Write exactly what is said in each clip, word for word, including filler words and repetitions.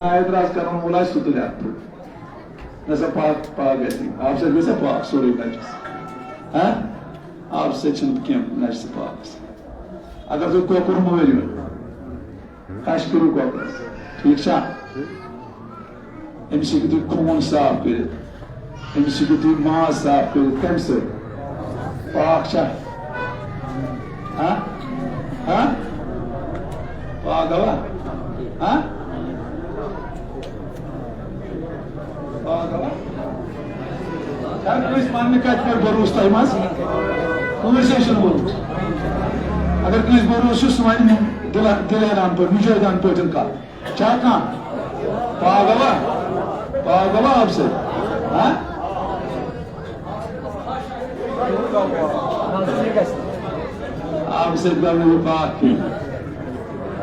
اعتراض کرن وول آسہِ، سُہ تُلہِ اَتھٕ۔ نہ سا پاک، پاک گژھِ نہٕ۔ آب سۭتۍ گژھِ پاک سورُے نجس۔ ہاں؟ آب سۭتۍ چھُنہٕ کینٛہہ نجس پاک گژھان۔ اگر تُہۍ کۄکُر مٲرِو، کَش کٔرِو کۄکرَس۔ ٹھیٖک چھا؟ أمِس ہیٚکِو تُہۍ خوٗن صاف کٔرِتھ۔ أمِس ہیٚکِو تُہۍ ماز صاف کٔرِتھ۔ کَمہِ سۭتۍ؟ پاک چھا؟ ہاں؟ ہاں؟ پاک گوا؟ ہاں؟ پاک گوا؟ یار، کٲنٛسہِ وننہٕ کتہِ پٮ۪ٹھ بروسہٕ تۄہہِ منٛز؟ کٲنٛسہِ چھُنہٕ ووٚنمُت۔ اگر کٲنٛسہِ بروسہٕ چھُ، سُہ ونہِ مےٚ دِلا-، دِلہٕ اعلان پٲٹھۍ، مُجٲہدان پٲٹھۍ کتھ۔ چھا کانٛہہ؟ پاک گوا؟ پاک گوا آب سۭتۍ؟ ہاں؟ آب سۭتۍ گوٚو نہٕ یہِ پاک کینٛہہ۔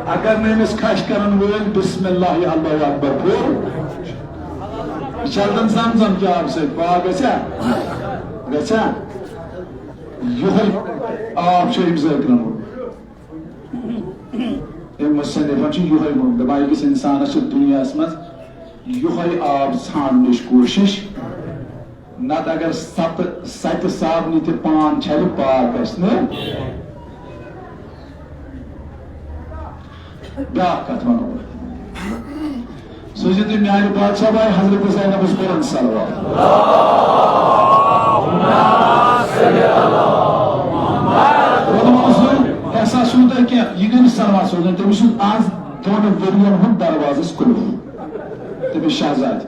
اگر نہٕ أمِس کھش کرن وٲلۍ بسم اللہ یا اللہ اکبر پوٚر، یہِ چھا زن زم زم کہِ آب سۭتۍ پاک گژھیا؟ گژھیا؟ یِہوٚے آب چھُ أمۍ ذٲکرن ووٚنمُت۔ أمۍ مصنفن چھُ یِہوٚے ووٚنمُت، دَپان، أکِس اِنسانَس چھِ دُنیاہَس منٛز یِہوٚے آب ژھانٛڈنٕچ کوٗشِش، نَتہٕ اگر ستہٕ، سَتہِ صابنہِ تہِ پان چھَلہِ، پاک گژھِ نہٕ۔ بیٛاکھ کَتھ وَنو بہٕ۔ سوٗزِو تُہۍ میانہِ پادشاہ بھاے حضرت زینبس بلند صلوات۔ علماء سُنٛد احساس چھُنہٕ تۄہہِ کینٛہہ، یہِ گٔے نہٕ صلوات سوزٕنۍ، تٔمِس چھُنہٕ آز دۄن ؤرین ہُنٛد دروازس کُلُف، تٔمِس شہزادِ۔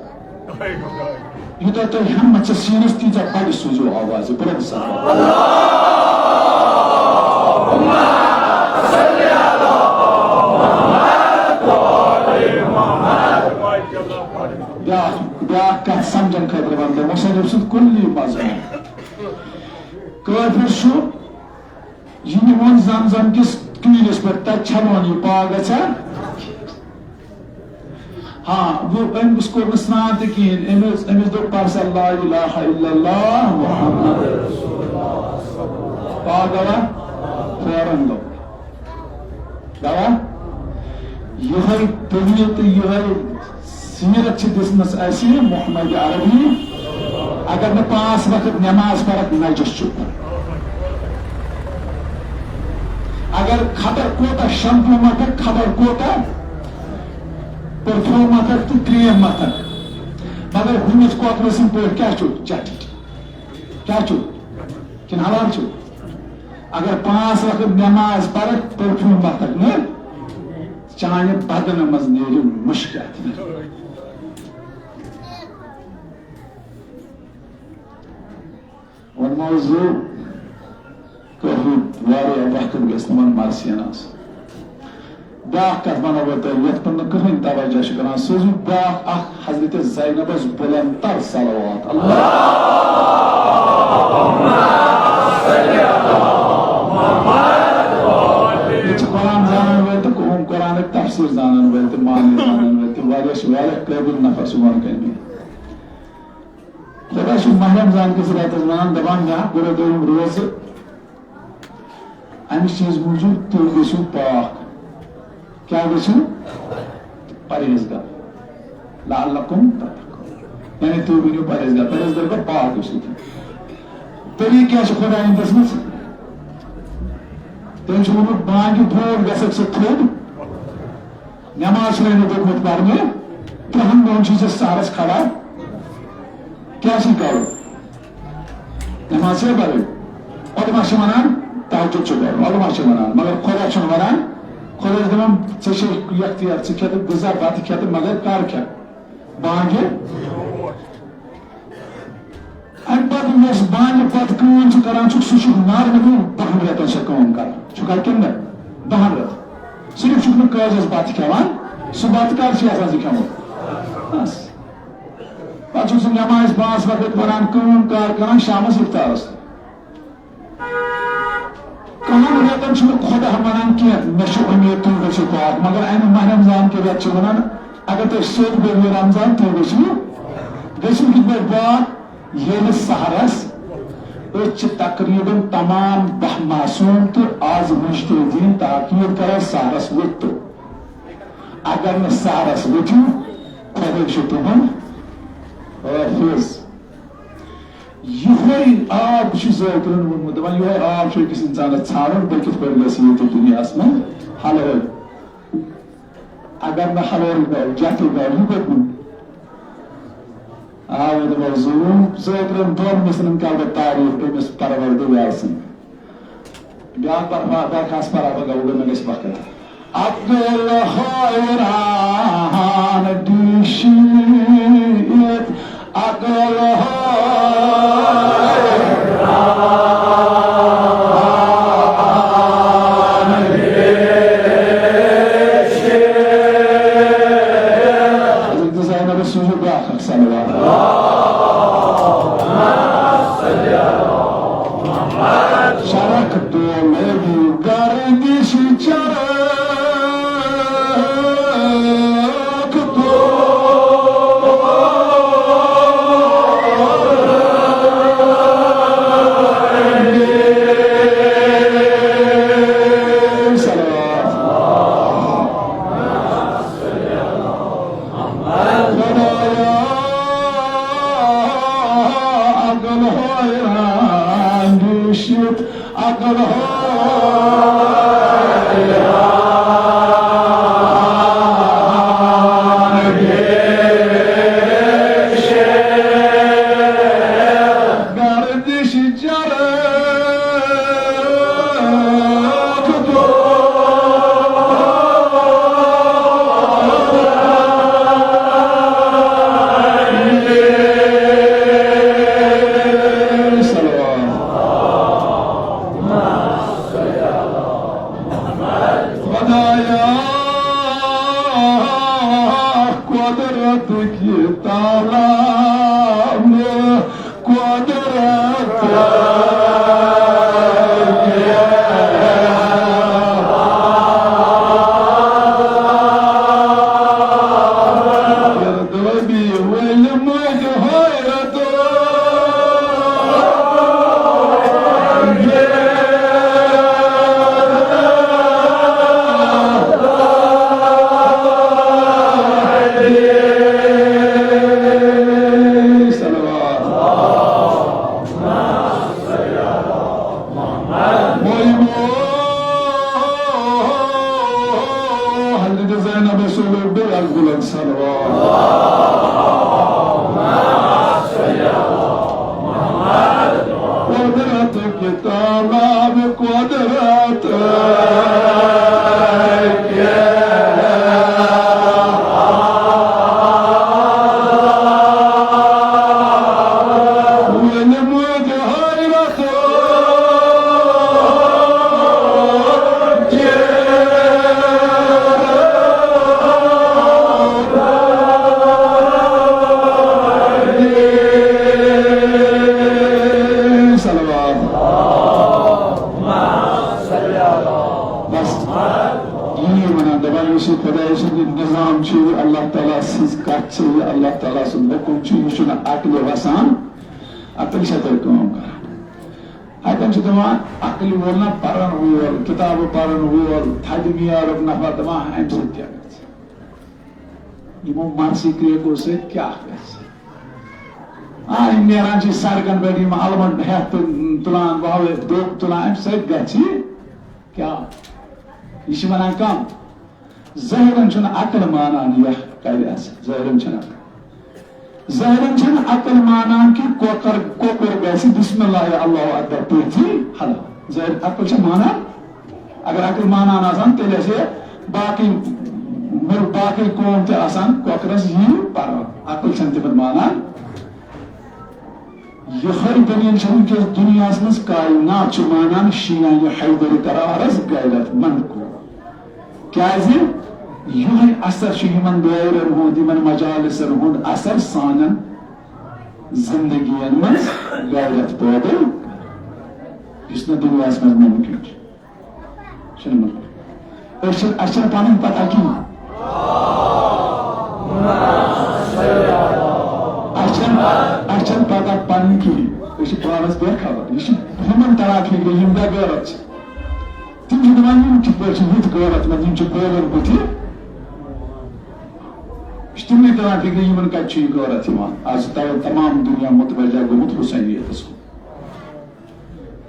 یوٗتاہ تۄہہِ ہمت چھےٚ سیٖنس، تیٖژاہ بڑِ سوٗزِو آوازِ بلند صلوات۔ بیٛاکھ، بیٛاکھ کتھ سمجھن خٲطرٕ ونہٕ بہٕ مصنف سُنٛد کُلی مضموٗن۔ کٲفِر چھُ، یہِ نِوان زم زم کِس کُلِس پٮ۪ٹھ، تتہِ چھلان یہِ پاک گژھان۔ ہاں، وۄنۍ أمِس کوٚر نہٕ سرٛان تہِ کِہیٖنۍ۔ أمِس، أمِس دوٚپ، "پَر سا لا الہ الا اللہ محمد رسول اللہ۔" پاک گوا؟ فوراً گوٚو۔ گوا؟ یِہوٚے دٔلیٖل تہٕ یِہوٚے سیرت چھِ دِژمٕژ اَسہِ محمد عربی۔ اگر نہٕ پانٛژھ وقت نٮ۪ماز پَرَکھ، نجس چھُکھ۔ اگر خبر کوٗتاہ شمپو مَتھَکھ، خبر کوٗتاہ پٔرفیوٗم مَتھَکھ تہٕ کرٛیٖم مَتھَکھ، مگر ہُمِس کۄکرٕ سٕنٛدۍ پٲٹھۍ کیٛاہ چھُکھ؟ چٹٕٹۍ۔ کیٛاہ چھُکھ؟ کِنہٕ حلال چھُکھ؟ اگر پانٛژھ وقت نٮ۪ماز پَرَکھ، پٔرفیوٗم مَتھَکھ نہٕ، چانہِ بدنہٕ منٛز نیرِ مُشکِیات۔ وۄنۍ ما حظ گوٚو کٲفی واریاہ وقت گژھِ تِمن مرثین آسُن۔ بیٛاکھ کتھ ونو بہٕ تۄہہِ، یتھ کُن نہٕ کٕہٕنۍ توجہ چھُ کران، سُہ اوس بیٛاکھ اکھ حضرت زینبس بلند تر صلوات۔ اللہ ییٚتہِ چھِ قرآن زانن وٲلۍ تہٕ قوم قرآنٕکۍ تفسیٖر زانن وٲلۍ تہٕ معنی زانن وٲلۍ تہٕ واریاہ چھِ، واریاہ قٲبِل نفر چھِ بۄنہٕ کَنہِ بِہِتھ۔ خۄدا چھُ ماہِ رمضان کِس رٮ۪تَس وَنان، دَپان، "مےٚ ہا کوٚرُو تۄہہِ یِم روزٕ اَمہِ چیٖز موٗجوٗب، تُہۍ گٔژھِو پاک۔" کیٛاہ گٔژھِو؟ پرہیزگار۔ "لعلکم تتقون۔" یعنی تُہۍ بٔنِو پرہیزگار۔ پرہیزگار گوٚو پاک گٔژھِو تُہۍ۔ طریٖقہٕ کیٛاہ چھِ خۄدایَن دِژمٕژ؟ تٔمۍ چھُ ووٚنمُت، بانگہِ برونٛٹھ گژھکھ ژٕ تھوٚد۔ نماز چھُنہٕ أمۍ دیُتمُت پرنہِ، ترٛہن دۄہن چھُے ژےٚ سحرس کھڑا۔ کیٛاہ چھُے کرُن؟ نماز چھےٚ پرٕنۍ۔ علماء چھِ ونان، تہجد چھُ پرُن، علماء چھِ ونان، مگر خۄدا چھُنہٕ ونان۔ خۄدا چھُ دپان، ژےٚ چھے اختیار، ژٕ کھےٚ تہٕ غذا، بتہٕ کھےٚ تہٕ، مگر کر کھےٚ؟ بانگہِ۔ اَمہِ پَتہٕ یۄس بانہِ پَتہٕ کٲم چھُ کران، چھُکھ، سُہ چھُکھ نارمٔلی بَہَن رٮ۪تَن چھےٚ کٲم کران۔ چھُکھا کِنہٕ نہ؟ بَہَن رٮ۪تَن۔ صرف چھُکھ نہٕ قٲضِس بَتہٕ کھٮ۪وان، سُہ بَتہٕ کر چھُ آسان ژےٚ کھٮ۪ومُت؟ بَس۔ پَتہٕ چھُکھ ژٕ نٮ۪مازِ پانٛژھ وقت پَران، کٲم کار کران، شامَس اِفطارَس۔ کَہَن رٮ۪تَن چھُنہٕ خۄدا وَنان کینٛہہ، مےٚ چھُ اُمید تُہۍ گٔژھِو پاک، مگر اَمہِ ماہِ رمضان کہِ رٮ۪تہٕ چھُ وَنان، اگر تُہۍ سیوٚد بٔرِو رمضان، تُہۍ گٔژھِو، گٔژھِو کِتھ پٲٹھۍ پاک؟ ییٚلہِ سحرس أسۍ چھِ تقریباً تمام باہ معصوم تہٕ آز مجتہدین تاکید کران سحرس ؤتھِو۔ اگر نہٕ سحرس ؤتھِو، چھُ تُہُنٛد حٲفِظ۔ یِہوٚے آب چھُ ذٲکرَن ووٚنمُت، دَپان، یِہوٚے آب چھُ أکِس اِنسانَس ژھانٛڈُن، بہٕ کِتھ پٲٹھۍ گژھٕ ییٚتہِ دُنیاہَس منٛز حلٲل۔ اگر نہٕ حلٲل گوٚو، جَتھٕے گوٚو، یہِ کوٚت نیوٗ؟ آ، وۄنۍ دَپو، ظلم، ذٲکرَن دۄن مِصرَن کَرٕ بہٕ تعریٖف أمِس پروردگار سٕنٛز۔ بیٛاکھ پَرٕ، بیٛاکھ خاص پَرٕ، بہٕ گوٚو، مےٚ گژھِ وقت۔ عقل حیران ڈیشیت، عقل حیران ڈیشیت۔ حضرت زینب سوٗزِو بیٛاکھ اکھ صلوات۔ چرخ تُل گردش چرخ تُل۔ خدایا، عقل حیران ڈیشیت، عقل حیران ڈیشیت، گردش چرخ خدایا، قدرت کی تالاب قدرت۔ حضرت زینب سولو بے الگ بلند صلوات۔ قدرت کے تالاب قدرت کے۔ صلوات۔ بس، یی ونان، دپان، یُس یہِ خۄداے سُنٛد یہِ نظام چھُ، یہِ اللہ تعالیٰ سٕنٛز کتھ چھِ، یہِ اللہ تعالیٰ سُنٛد حُکُم چھُ، یہِ چھُنہٕ عقلہِ وسان، عقل چھےٚ تیٚلہِ کٲم کران۔ اتٮ۪ن چھِ دپان، عقلہِ وول نہ پرن وول، کتابہٕ پرن وول، تھدِ معیارُک نفر، دپان، امہِ سۭتۍ کیٛاہ گژھِ؟ یِمو مرثی کرٛیکو سۭتۍ کیٛاہ گژھِ؟ آ، یِم نیران چھِ سڑکن پٮ۪ٹھ، یِم ہیلمٹ ہٮ۪تھ تہٕ تُلان، واوٕ درٛوٚگ تُلان، اَمہِ سۭتۍ گژھِ کیٛاہ؟ یہِ چھِ وَنان کم؟ ظٲہرن چھُنہٕ عقل مانان یہِ کرِ اَسہِ، ظٲہرن چھُنہٕ عقل۔ ظٲہرن چھُنہٕ عقل مانان کہِ کۄکر، کۄکُر گژھِ بسم اللہ یا اللہ اکبر پٔرتھٕے حلال۔ ظٲہر عقل چھِ مانان، اگر عقل مانان آسان، تیٚلہِ آسہِ ہے باقٕے مُل-، باقٕے قوم تہِ آسان کۄکرس یی پران۔ عقل چھَنہٕ تِمن مانان۔ یِہوٚے دٔلیٖل چھےٚ وٕنکیٚس دُنیاہَس منٛز، کائنات چھُ مانان شیعہ یہِ حیدر قرارس غیرت مند قوم۔ کیازِ؟ یِہوٚے اثر چھُ یِمن دٲیرن ہُنٛد، یِمن مجالسن ہُنٛد اثر سانٮ۪ن زندگین منٛز غیرت پٲدٕ، یُس نہٕ دُنیاہَس منٛز مُمکِن چھُ۔ چھُنہٕ مطلب۔ أسۍ چھِنہٕ، اَسہِ چھَنہٕ پَنٕنۍ پَتہ کِہیٖنۍ۔ اَسہِ چھَنہٕ، اَسہِ چھَنہٕ پَتہ پَنٕنۍ کِہیٖنۍ۔ أسۍ چھِ پانَس بے خبر۔ یہِ چھِ ہُمَن تَران فِکرِ، یِم بے غٲرت چھِ۔ تِم چھِ دَپان، یِم کِتھ پٲٹھۍ چھِ یِتھ غٲرت منٛز، یِم چھِ بولان بٕتھِ۔ یہِ چھِ تِمنٕے یِوان فِکرِ، یِمن کَتہِ چھُ یہِ غٲرت یِوان؟ آز چھُ تَوَے تمام دُنیا مُتوجہ گوٚمُت حُسینیتَس کُن۔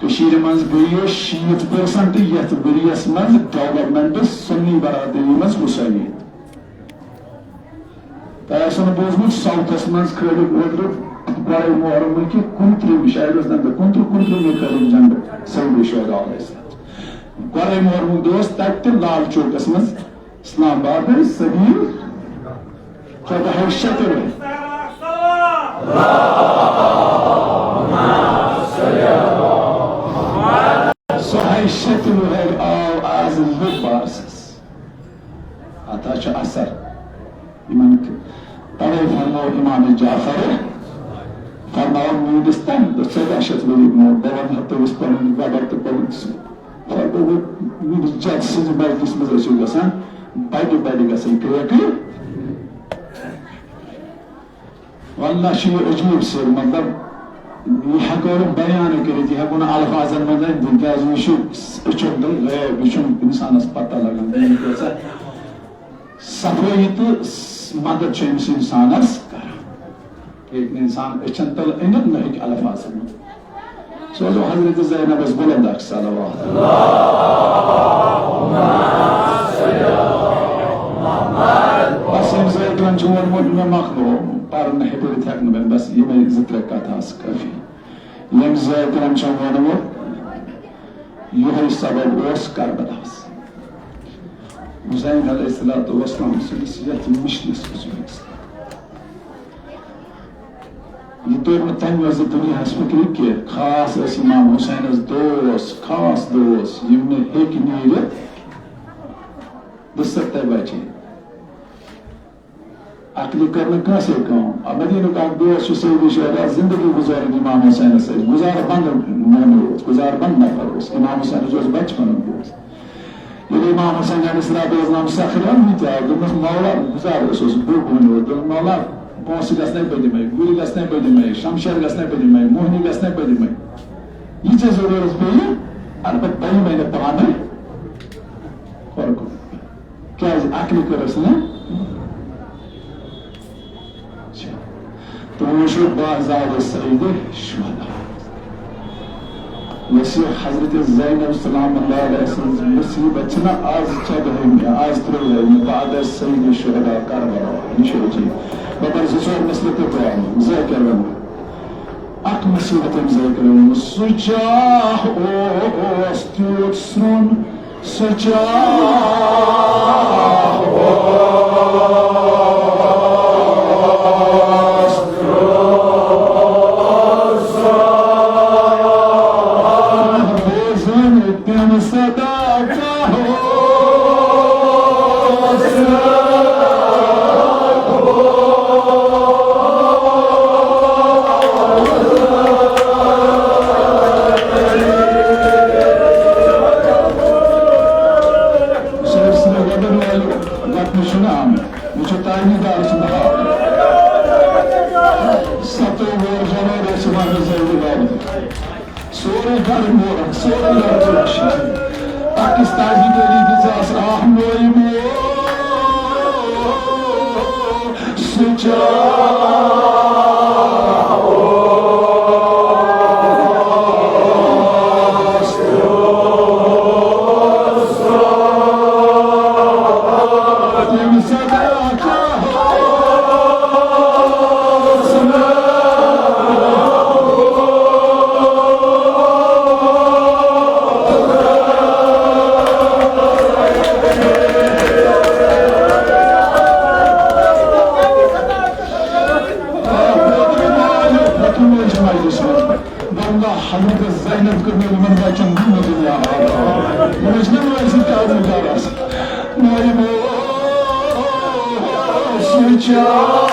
کٔشیٖرِ منٛز گٔیہِ شیٖتھ پٔرسنٹ یَتھ ؤریَس منٛز ڈیولپمنٹ سُنی برادری منٛز حُسینیت۔ تۄہہِ آسیو نہٕ بوٗزمُت، ساوتھس منٛز کھٲلِکھ اوترٕ گۄڈَے محرمٕکۍ کُنہٕ ترٛہمہِ، شاید اوس نہٕ کُنہٕ ترٛہہ، کُنہٕ ترٛہمہِ کھٲلِکھ جنڈٕ سید شہدا علیہ السلام۔ گۄڈَے محرمُک دۄہ اوس تَتہِ تہِ لال چوکَس منٛز، اسلام آباد سبیل فتح شتر۔ سُہ ہے شتر ہے آو آز لُبارسس۔ اَتھ ہا چھُ اثر۔ یِمن تَوَے فرموو اِمام جعفر، فرموو میٲنِس تَمہِ دۄہ ژۄداہ شیٚتھ ؤری برونٛٹھ، بہٕ وَنہٕ ہا تٔمِس پَنُن وَڈَر تہٕ پَنُن سُہ۔ فرموو میٲنِس جد سٕنٛزِ مجلسہِ منٛز ٲسِو گژھان، بَڑِ بَڑِ گژھن کرٛیکہٕ۔ واللہ چھُ یہِ عجیٖب سِر، مطلب، یہِ ہٮ۪کو نہٕ بیان کٔرِتھ، یہِ ہٮ۪کو نہٕ الفاظن منٛز أنِتھ، تِکیٛازِ یہِ چھُ أچھن تل غٲب، یہِ چھُنہٕ اِنسانس پتہ لگان، یہِ کۭژاہ صفٲیی تہٕ مدد چھُ أمِس اِنسانس کران۔ ییٚلہِ نہٕ اِنسان أچھن تل أنِتھ، نہ ہیٚکہِ الفاظن منٛز۔ سوزو حضرت زینبس بلند اکھ صلوات۔ بس ییٚمہِ ذٲکرن چھُ ووٚنمُت، مےٚ مۄکلو پرُن، ہیٚپٔرِتھ ہٮ۪کہٕ نہٕ بہٕ، بس یِمے زٕ ترٛےٚ کتھٕ آسہٕ کٲفی۔ ییٚمہِ ذٲکرن چھُ ووٚنمُت، یِہوٚے سبب اوس کربلاہس۔ حسین علیہ الصلوۃ والسلام سٕنٛدِس یتھ مِشنس منٛز یہِ توٚر نہٕ تَمہِ وِزِ دُنیاہَس فِکرِ کہِ خاص ٲسۍ اِمام حُسینَس دوس، خاص دوس، یِم نہٕ ہیٚکۍ نیٖرِتھ دُسَتتَے بَچے۔ عقلہِ کٔر نہٕ کٲنٛسے کٲم۔ آ، مدیٖنُک اَکھ دوس چھُ سید شہدا زِندگی گُزٲرِتھ اِمام حُسینَس سۭتۍ، گُزارٕ بنٛد مۄہنیو اوس، گُزارٕ بنٛد نفر اوس، اِمام حُسینَس اوس بَچپَنُک دوس۔ ییٚلہِ امام حسین علیہ الصلوۃ والسلام سخر آو، یہِ تہِ آو، دوٚپمَس، "مولا"، گُزار اوسُس بہٕ بۄن یوت، دوٚپُن، "مولا، پونٛسہٕ گژھنے بہٕ دِمے، گُرۍ گژھنے بہٕ دِمے، شمشیر گژھنے بہٕ دِمے، موہنی گژھنے بہٕ دِمے۔ یہِ ژےٚ ضروٗرت پیٚیہِ، البتہٕ بہٕ یِمے نہٕ پانے کھۄر کُن۔ کیٛازِ عقلہِ کٔرٕس نہٕ؟" تہٕ وۄنۍ وٕچھو بازار سید شہدا۔ یۄس یہِ حضرت زینب سلام اللہ علیہ سٕنٛز مصیبت چھِنہ آز ژۄدہٲیمہِ، آز ترٛۆوُہمہِ بعد سید شہدا کربلا۔ یہِ چھُ عجیٖب۔ بہٕ پَرٕ زٕ ژور مصرٕ تہٕ بہٕ وَنہٕ، ذٲکِر وَنہٕ۔ اَکھ مصیبت أمۍ ذٲکِر وَنہٕ۔ سُہ چاہ اوس تیوٗت سرٛوٚن، سُہ چاہ اوس تیوٗت سرٛوٚن، بوزُن تٔمۍ صدا چاہ اوس۔ سٲرسٕے وۄدَن والہِ وَتنہٕ چھُنہٕ آمُت۔ یہِ چھُ تاجدار سُنٛد حال۔ ستووُہ جنوری چھِ وَنان زٲوِج وَرِ۔ سورُے گرٕ مورُکھ، سورُے گرٕ چھُ وٕچھان۔ پاکستان ہی تیری دِژ اَس آہ موے مو۔ سُہ چاہ اوس تٔمۍ صدا چاہ۔ واللہ حضرت زینب کٔر مےٚ یِمن بچن دُنیا آباد۔ یِم ٲسۍ نہٕ مٲلۍ سۭتۍ تعلق دار آسان۔ مٲلۍ موج سُہ چاہ۔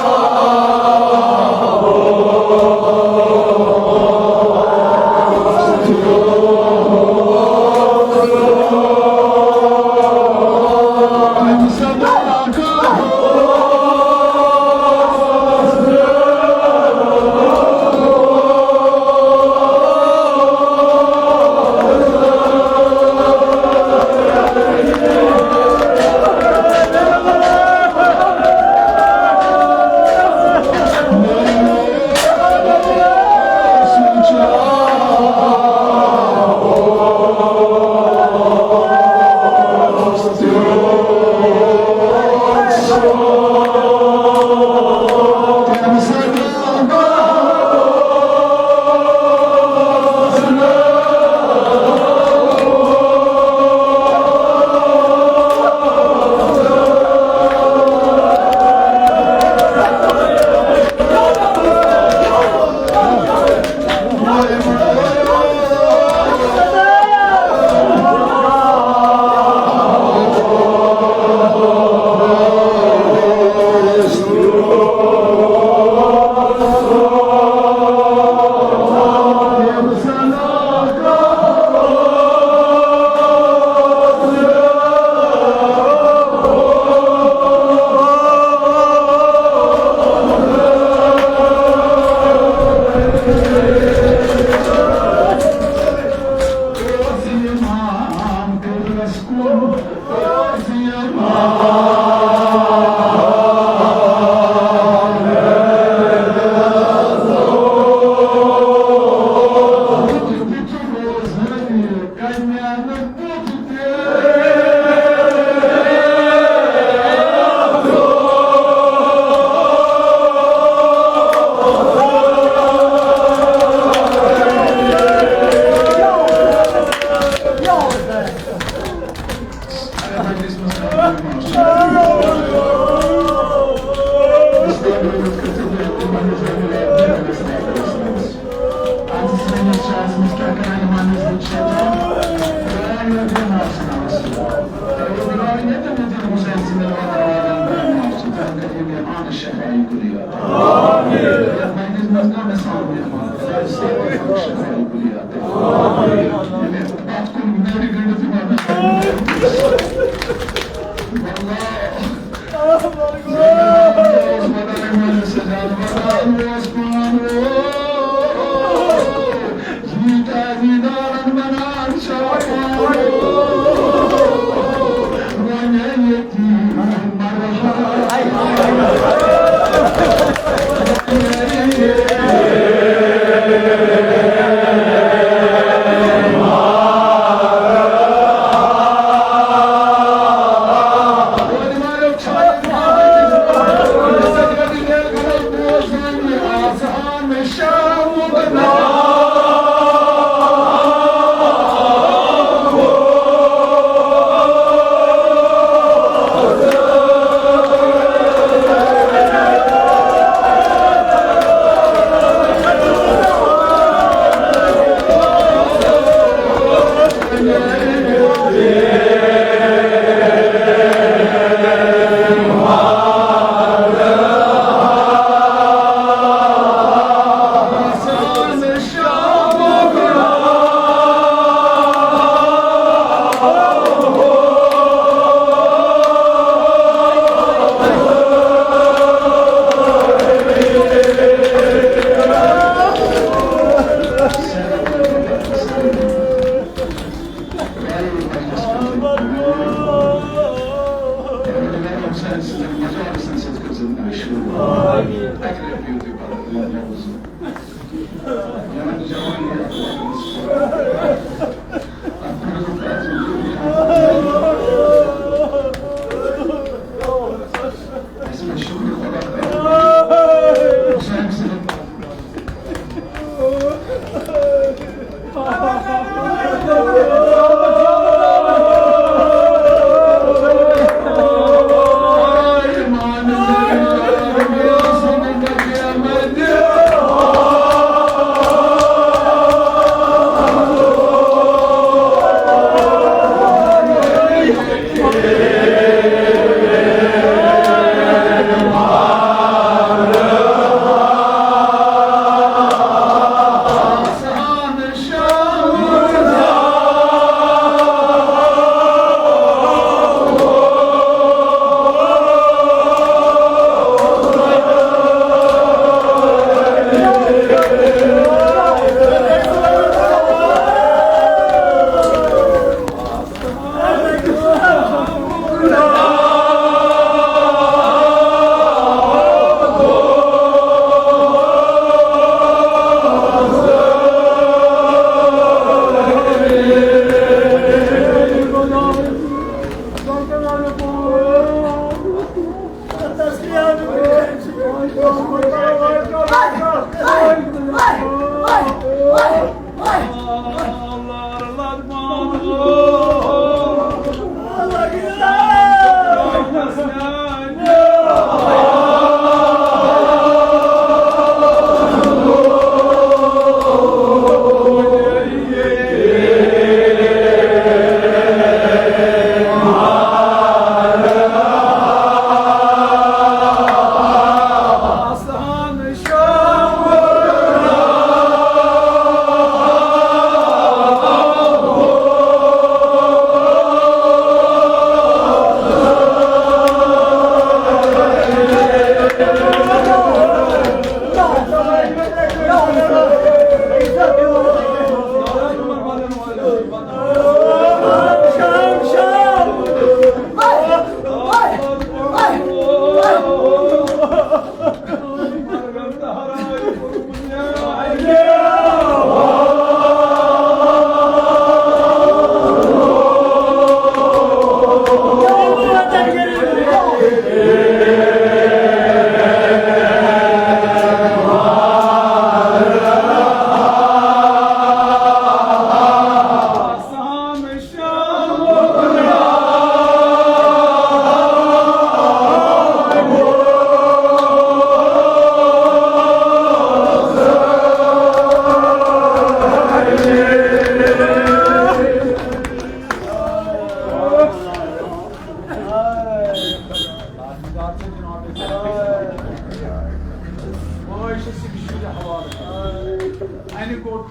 اَنہِ گوٚٹ،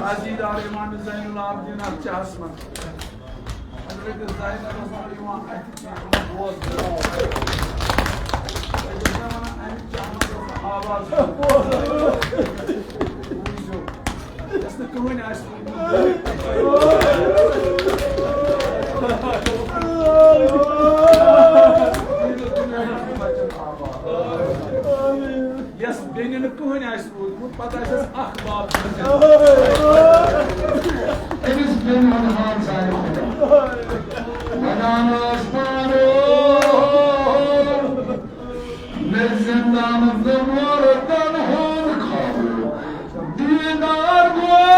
عزیٖز دار امام زین العابدین اَتھ چاہَس منٛز۔ حضرت زینب ٲس نہٕ یِوان اَتھِ کینٛہہ، یِوان بوزنہٕ۔ تۄہہِ چھُو مےٚ وَنان، اَمہِ چاہَس منٛز ٲس نہٕ آواز بوزان۔ بوٗزِو، یۄس نہٕ کٕہٕنۍ آسہِ۔ یۄس بیٚنہِ نہٕ کٕہٕنۍ آسہِ روٗدمُت، پَتہٕ آسٮ۪س اَکھ باب۔ أمِس بیٚنہِ ہُنٛد حال سارے خۄدا۔ وَنان ٲس پانہٕ، مےٚ زِندان تہٕ مُردَن ہُنٛد خٲطرٕ دیٖدار گوٚو۔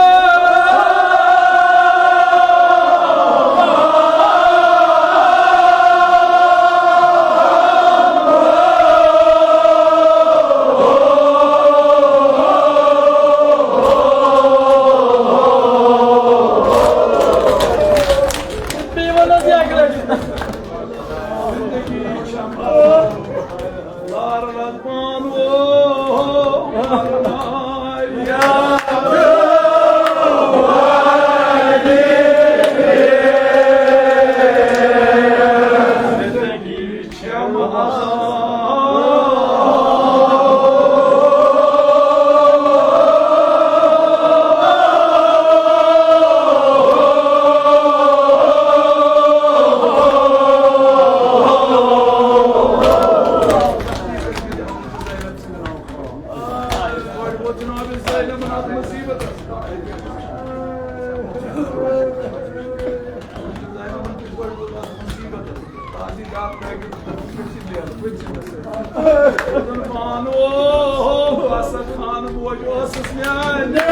پانہٕ اوس خان بوج اوسُس میانہِ۔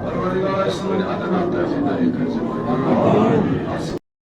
پروردگار، سٲنۍ ادنا تہٕ ہدایت کٔرۍ زِ۔